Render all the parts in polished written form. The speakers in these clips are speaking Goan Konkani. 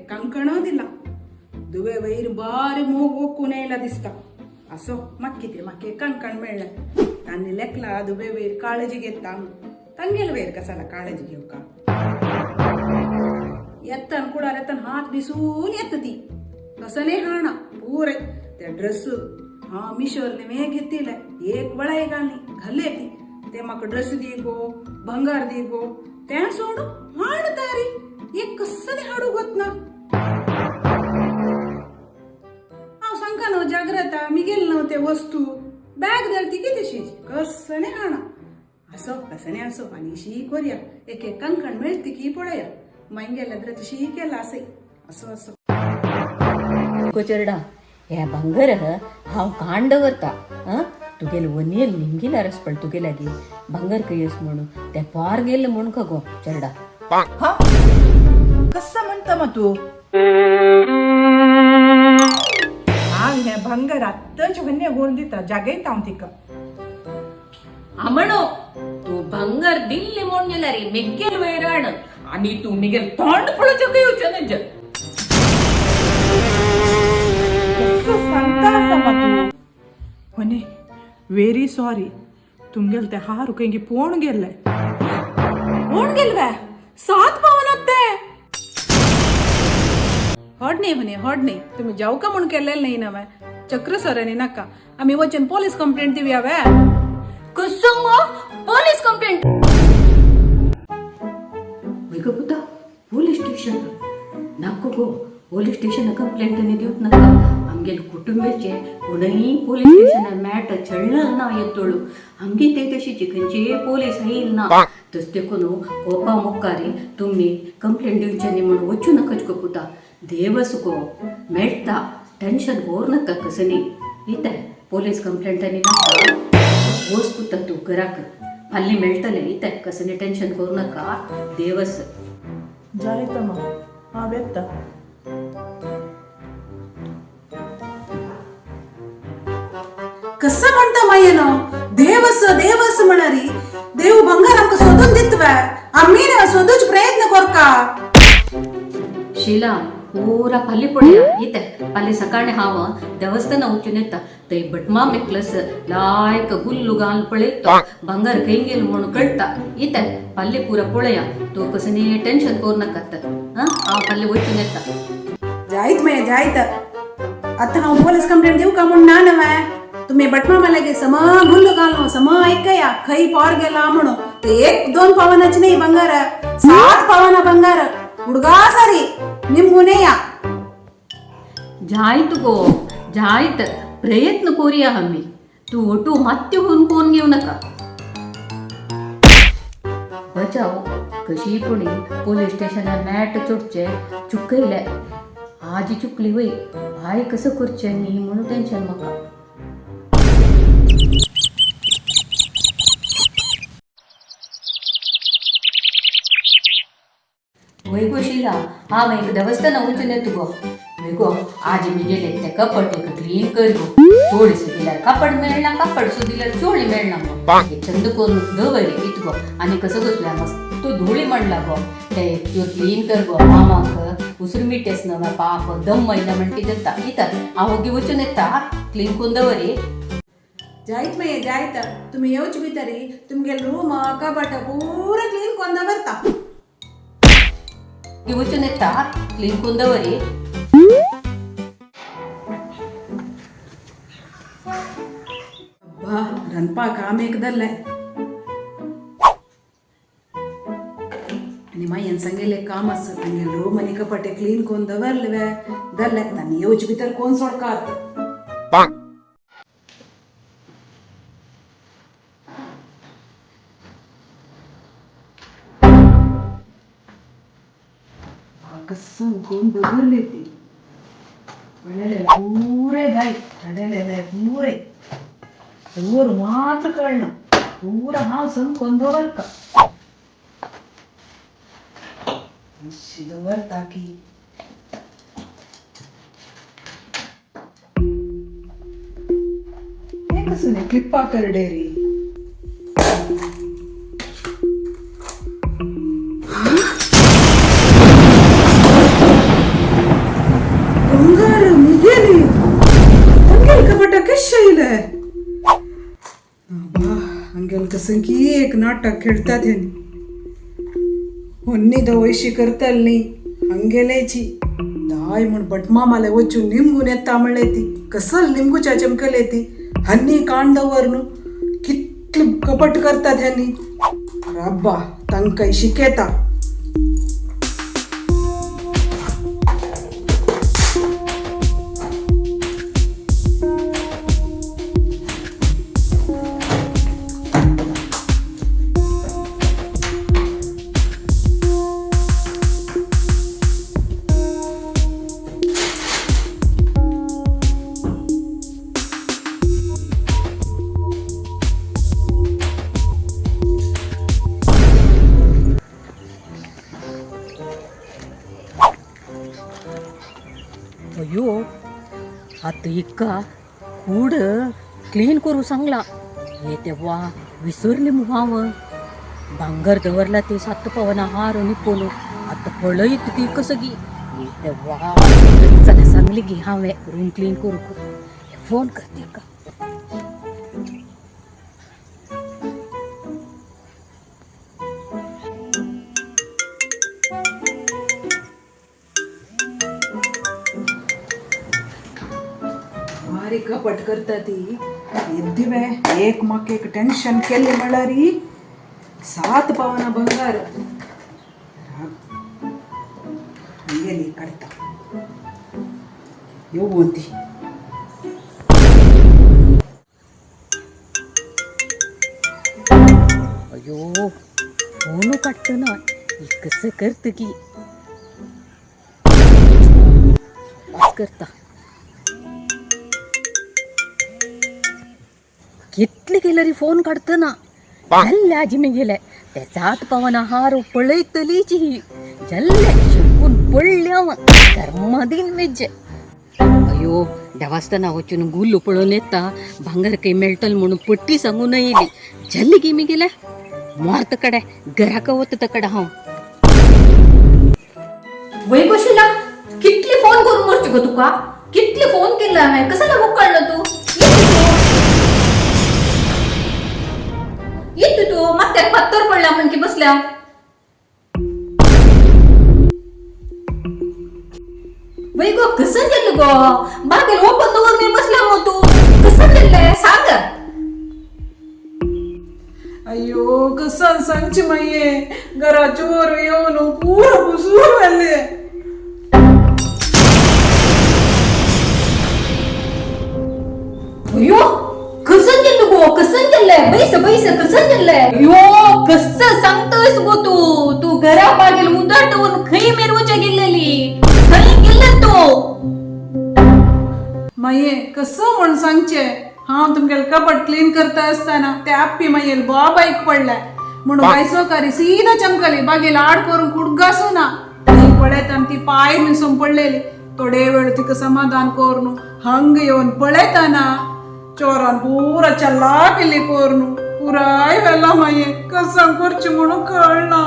कंकण दिला. दुवे वयर बारी मोग ओकून येयला दिसता. असो म्हाका कितें, म्हाका एक कंकण मेळ्ळें. तांणी लेखला दुबे वयर काळजी घेता. तांगेले वयर कसाला काळजी घेवका. येतान कुडार येतान हात दिसून येता ती कसने हाणा पुरे ते ड्रेस हा मिशोर न्हय घेतिले एक वळाय घालनी घाले ती. ते म्हाका ड्रेस दी गो, भंगार दी गो, तें सोडू हाड तारी एक कसने हाडू गोत ना. हांव सांगका न्हू जाग्रत मिगेल न्हू ते वस्तू बॅग धरती कितें कसने हाणा. असो कसने असो आनी शी कोरया एक एक कंकण मेळती की पळया. मागेल्या शी केला असे असो असो. चेरडा हे भांगर हांव कांड दवरता. तुगेले वनियल निमगिल्यार आस पण तुगे लागीं भांगर खंय म्हणून ते पार गेले म्हूण खगो चेरडा. कसं म्हणता मग तू? हांव हें भांगर आत्ताच वन्य गोवन दिता, जागयता हांव तिका. आमणो तूं भांगर दिल्ली म्हूण गेल्यार मेगेल वैराण आनी तूं मिगेल तोंड पळोवचें येवचें न्हय. कसं सांगता आसा मा तूं? वने वेरी सॉरी, तुमगेल ते हार खंय पोण गेल्ले. कोण गेलवे? सात पावन ते हड नाही म्हणे, हड नाही. तुम्ही जाऊ का म्हणून केलेलं नाही ना. चक्र सरांनी नका, आम्ही वचन पोलीस कंप्लेंट दिवया वे. कसं गो पोलीस कंप्लेंट? वय गो पुता, पोलीस स्टेशन नाका गो. पोलीस स्टेशन कंप्लेंट दिवप नाका. आमगेले कुटुंबाचे कोणूय पोलीस स्टेशनार मेळटा चडलं ना येतोळू. आमगे ते तशीची खंयचेय पोलीस येईल ना. तस देखून कोपा मुखारी तुमी कंप्लेंट दिवचे न्ही म्हणून वचूं नाका गो पुता. देवस गो मेळटा, टेन्शन कोर नाका कसनी. येता पोलीस कंप्लेंट आनी नाका. वोस पुता तूं घराक, फाल्यां मेळटलें. इते कसनी टेन्शन करूं नाका. देवस. जायता मा, हांव येता. कसं म्हणता मायेनो देवस देवस म्हणारी. देव भंगार आमकां सोदून दितवे, आमी सोदूच प्रयत्न करका. शिला पूरा पल्ली पळया. इते पल्ली सकाळी हांव देवस्थान वचून येता. थंय भटमाम नेकलस लायक गुल्लू घालून पळयता, भांगर खंय गेल म्हणून कळटा. इते पल्ली पुरा पळया. तूं कसनी टेन्शन करूं नाका. हांव पल्ली वचून येता. जायत मये जायत. आता हांव पोलीस कंप्लेंट दिवका म्हूण ना नवे. तुम्ही बटमा लागे सम गुल्लू घालून सम ऐकया खंय पावर गेला म्हणून. ते एक दोन पावनाची नाही बंगार, सात पावना बंगार हुडगा सारी निमगुने या. जायत गो जायत, प्रयत्न करूया आमी. तूं ओटू मात्य होऊन कोण घेवं नाका. बचाव कशी पुणी पोलीस स्टेशनार मॅट चुटचे चुकयले. आजी चुकली वय, बाय कसं करचें न्ही म्हणून टेन्शन म्हाका. वय गो शिला, हांव एक देवस्थाना वचून येता गो. वय गो, आजी मी गेले ते कपड एक क्लीन कर गो. चोळी सुदिल्यार कापड मेळना, कापड सुदिल्यार चोळी मेळना गो. हे चंद करून दवर इत गो. आनी कसं घुसल्या मस्त धुळी म्हणला गो, ते एक चूर क्लीन कर गो. मामाक उसरू मिटेस ना पाप दम मैला म्हणटी जाता. इता हांव ओगी वचून येता, क्लीन करून दवरी. जायत मये जायत. तुम्ही येवचे भितरी तुमगे रूम कबाट पूरा क्लीन करून दवरता. वचून येता, क्लीन करून दवरी. अब्बा, रांदपाक काम एक धरलें आनी मायेन सांगलें काम आसा. तांगे रूम आनी कपाटे क्लीन करून दवरले वे धरले. तांणी येवचे भितर कोण सोडकात. कसं कोण दवरले ती पळयले पुरे जाय रडलेले पुरे ಊರು ಮಾತ್ರ ಕಳ್ಳ ಪೂರ ಹಾವು ಸಂಕೊಂದು ದವರ್ಕ ದವರ್ತಾಕಿ. कसं क्लिप्पा करडेरी. तसं की एक नाटक खेळतात ह्यांनी. होन्नी दवयशी करतल न्ही हंगेलेची दाय म्हूण भटमामाले वचून निमगून येता म्हणले ती कसल निमगुच्या चमकले ती हन्नी कांड दवर न्हू कितले कपट करतात ह्यांनी. राब्बा तांकां शिकयता. अयो आता इका कूड क्लीन करू सांगला हे तेव्हा विसरले मुहाव भांगर दवरला ते सात पवना हार आणि पोलो आता पळयत ती कसं गी हे तेव्हा चला सांगली गी हांवें रूम क्लीन करू फोन करते का. भारी कपट करता ती येद्दिवे एक म्हाका एक टेन्शन केल्लें म्हणल्यार सात पावना बंगार हंगेली काडटा यो ती. अयो फोन काडटना ही कसं करत की पास करता कितले केलं री फोन काडटना जल्ले आजी मी गेले ते सात पावना हार पळयतलीच ही जल्ले शिकून पडले हांव धर्मादीन वेजे. अयो देवास्ताना वचून गुल्ल पळोवन येता भांगर काही मेळटल म्हणून पट्टी सांगून येयली जल्ली गी मी गेले मोर्त कडे घराक वता तकडे हांव. वय कशी कितली फोन करून मरची गो तुका कितली फोन केला हांवें कसं लागू कळलं तू येत तू मात्यार फात्तर पडला म्हण की बसल्या. वय गो कसं केलं गो बागेल ओपन दवर मी बसल्या मग तू कसं केलंय सांग. अय्यो कसं सांगची माये घरा चोर येवन पुरो पुसून व्हेले. अयो कसं केलं गो कसं केलंय बैस बैस कसं केलंय. अयो कसं सांगतोयस गो तू तू घरा बागेल उदार दवरून खंय मेरवच्या गेलेली खंय गेले तू. माये कसं म्हण सांगचे हांव तुमगेले कपट क्लीन करता आसतना ते आप्पी मागीर बाबाईक पडले म्हणून बायसोकारी सीधा चमकली बागेल आड करून कुडगासू ना थंय पळयता ती पाय मिसून पडलेली थोडे वेळ तिका समाधान करून हंग येवन पळयताना चोरान पुरा चल्ला केली करून पुराय वेला माये कसं करचें म्हणून कळना.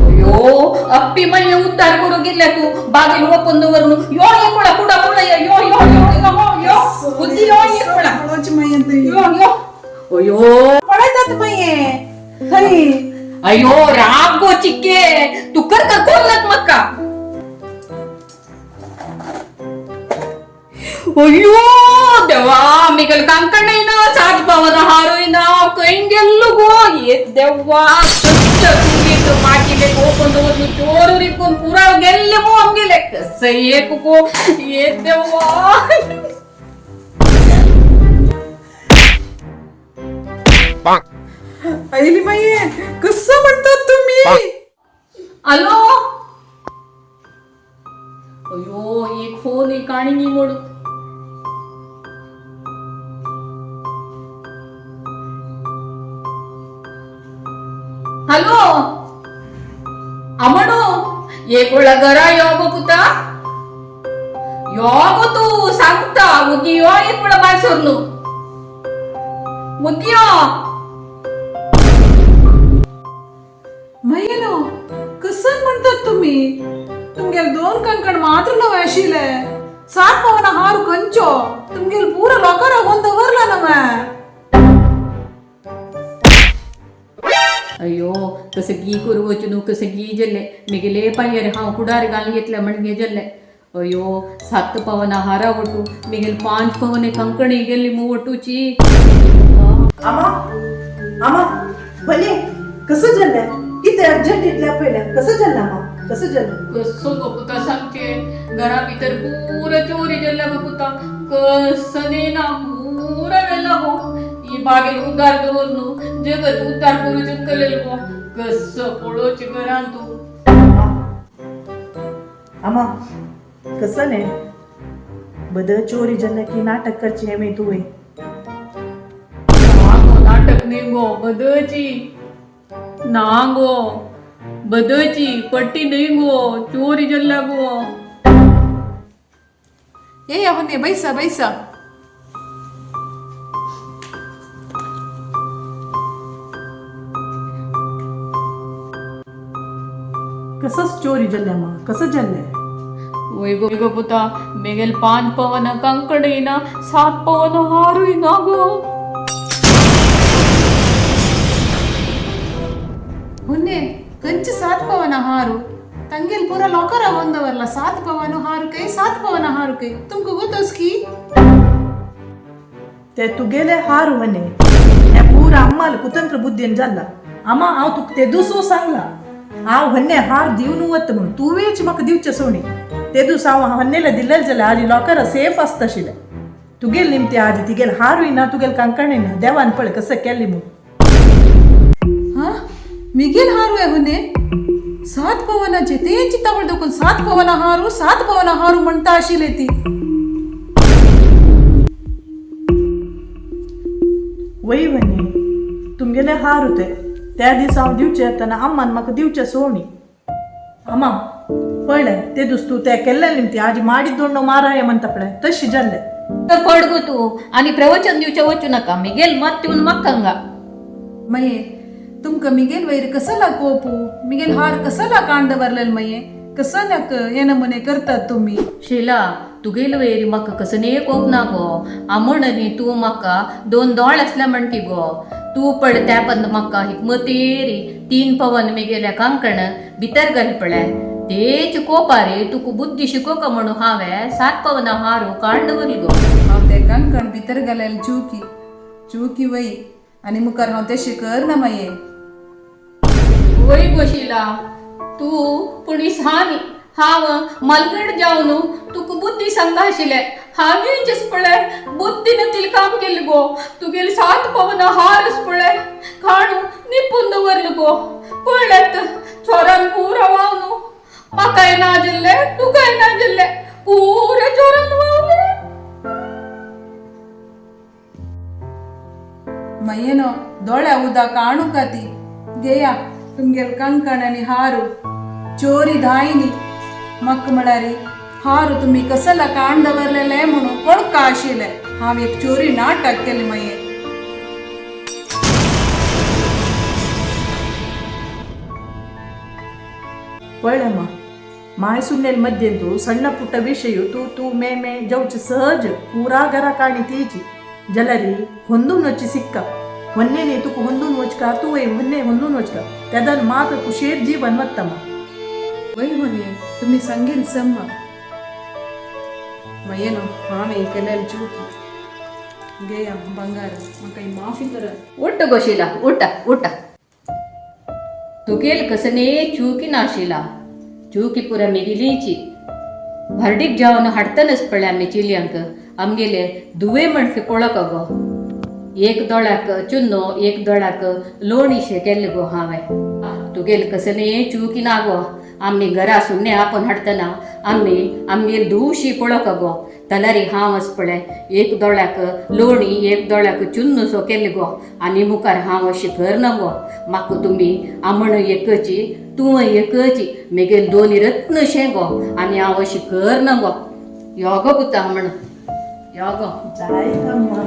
अयो अप्पी माये उद्धार करू गेल्या तू बागेल ओपन दवरून यो एकोळा कुडा कुडा यो यो यो यो यो बुद्धी यो एकोळा पळोवचें माये थंय यो यो. अयो पळयतात माये थंय. अयो राग गो चिक्के तू कर का कोण लग मक्का. अयो देवा मिगल कांकण ना सात पावन हारोय ना खंय गेल्लो गो ये देवा कष्ट तुगे मागिले ओपन दवरून चोर रिपून पुरा गेल्ले मो आमगेले कसं एक गो ये देवा. आयली माये कसं म्हणतात तुम्ही. हॅलो अयो एक फोन एक आणि नी म्हणून. हॅलो अमणू एक वेळा घरा यो गो पुता यो गो तू सांगता मुगी यो एक वेळा भायर सरनू मुगी यो. माये न्हू कसं म्हणतात तुम्ही तुमगेले दोन कंकण मात्र नव्हे आशिल्ले सात पावना हार खंयचो तुमगेले पुरो लॉकरा होवन दवरला नव्हे. अय्यो कसं गी करू वचू न्हू कसं गी जल्ले मिगेले पांयर हांव कुडार घालून घेतले म्हणजे जल्ले. अय्यो सात पवन हारा वटू मिगेल 5 पवन कंकणी गेली मू वटूची. आमा आमा भले कसं जल्लंय किती अर्जंट इतल्या पयल्या कसं जल्लं आमा कसं जल्लं? कसं गो पुता सांगचे घरा भितर पुरा चोरी जल्ल्या गो पुता कसं ना पुरा वेला गो ही बागेर उदार दवर न्हू जगत उद्धार करू चुकलेल गो कसं पळोवचें घरान तूं. आमा कसं ने बद चोरी जल्ल्या की नाटक करची हेमी तुवें. ना गो नाटक न्ही गो बदची ना गो बदची पट्टी न्ही गो चोरी जल्ल्या गो. ये या होने बैसा बैसा. कसंच चोरी जल्ल्या मा कसं जल्लंय? वय गो गो पुता मेगेल 5 पवन कंकण येना 7 पवन हारूय ना गो. होने कंच 7 पवन हारू ತಂಗೆಲ್ ಪೂರ ಲಾಕರ್ ಒಂದವರ್ಲ 7 ಪವನ ಹಾರು ಕೈ 7 ಪವನ ಹಾರು ಕೈ तुमको ಗೊತ್ತೋಸ್ಕಿ. ते तुगेले हार म्हणे हे पुरा आम्हाला कुतंत्र बुद्धीन जाल्ला. आमा हांव तुका ते दुसो सांगला हांव हन्ने हार दिवन वता म्हणून तुवेंच म्हाका दिवचे सोणी ते दीस हांव हन्नेला दिलेले जाल्यार आजी लॉकर सेफ आसता आशिल्लें. तुगेल निमते आजी तिगेल हारूय ना तुगेल कांकणय ना देवान पळय कसं केल्ली म्हूण. हा मिगेल हारू आहे होने 7 पवनाचे तेंची तवळ दोकून 7 पवन हारू 7 पवन हारू म्हणता आशिल्ले ती. वय म्हणे तुमगेले हार होते त्या दीस हांव दिवचे तेन्ना अम्मान म्हाका दिवचे सोणी. अम्मा पळय ते दीस तूं ते केल्ले निमती आजी माडी दोंडो माराय म्हणटा पळय तशी जाल्ले. पड गो तूं आनी प्रवचन दिवचें वचूं नाका मिगेल मत येवन म्हाका हांगा. मये तुमकां मिगेल वयर कसला कोपू मिगेल हार कसला कांड वरलेल मये कसं नाक हे नमुने करतात तुम्ही. शिला तुगेल वयर म्हाका कसं कोप ना गो आमण न्ही तूं म्हाका 2 दोळ आसल्या म्हणकी गो तूं पड त्या पण म्हाका हिकमतेरी 3 पवन मिगेल्या कांकण भितर घाल पळय तेच कोपारे तुका बुद्धी शिकोवका म्हणून हांवें 7 पवन हारू कांड दवरली गो. हांव ते कंकण भितर घालेल चुकी चुकी वय आनी मुखार हांव तेशें कर ना मये. वय गो शिला तूं पूण सान हांव मलगड जावन तुका बुद्धी सांगता आशिल्लें हांवें पळय बुद्धी नतील काम केलें गो तुगेले 7 पवन हारस पळय खाणू निपून दवरलो गो पळयत चोरान पुरा वावनू म्हाकाय ना जिल्ले तुकाय ना जिल्ले पुरे चोरान वावले. मयेनो दोळ्या उदक काणू ती गेया तुमगेल कंकण आनी हारू चोरी धायनी मक्क म्हळ्यारी हारू तुमी कसला काण दवरलेले म्हणून कोणका आशिल्ले हांव एक चोरी नाटक केलें मये. पळय मा माय सुन्नेल मध्येंतू सಣ್ಣ ಪುಟ್ಟ ವಿಷಯ ತೂ ತೂ ಮೇ ಮೇ ಜೌಚ ಸಹಜ ಪೂರಾ ಗರ ಕಾಣಿ ತೀಚಿ ಜಲರಿ ಹೊಂದೂನ್ ವಚ್ಚಿ ಸಿಕ್ಕ ಹೊನ್ನೆ ತುಕು ಹೊಂದೂನ್ ವಚ್ಕ ತೂವೆ ಹೊನ್ನೆ ಹೊಂದೂನ್ ವಚ್ಕ ತೆದನ್ ಮಾತ ಕುಶೇರ್ ಜೀವನ್ ಮತ್ತಮ್ಮ. वय होने तुम्ही सांगेल सम्म मयेनो हांवें केलेल चुकी गेया ಬಂಗಾರ म्हाका माफी करात. उठ गो शिला उठ उठ तुगेल कसने चुकी ना शिला चुकी पुरा मिगिलीची भरडीक जावन हाडतनच पळय आमी चिलयांक आमगेले दुवे म्हणके पळोवक गो एक दोळ्याक चुन्नो एक दोळ्याक लोणीशे केल्ले गो हांवें तुगेल कसने चुकी ना गो आमी घरा सुन्ने आपण हाडटना आमी आमगेल धुवशी पळोवक गो तलारी हांव अस पळय एक दोळ्याक लोणी एक दोळ्याक चुन्नो सो केल्ले गो आनी मुखार हांव अशें करना गो म्हाका तुमी आमण एकची तूं एकची मेगेल 2 रत्न शे गो आनी हांव अशें करना गो यो गो पुता म्हण यो गो. जाय अम्मा.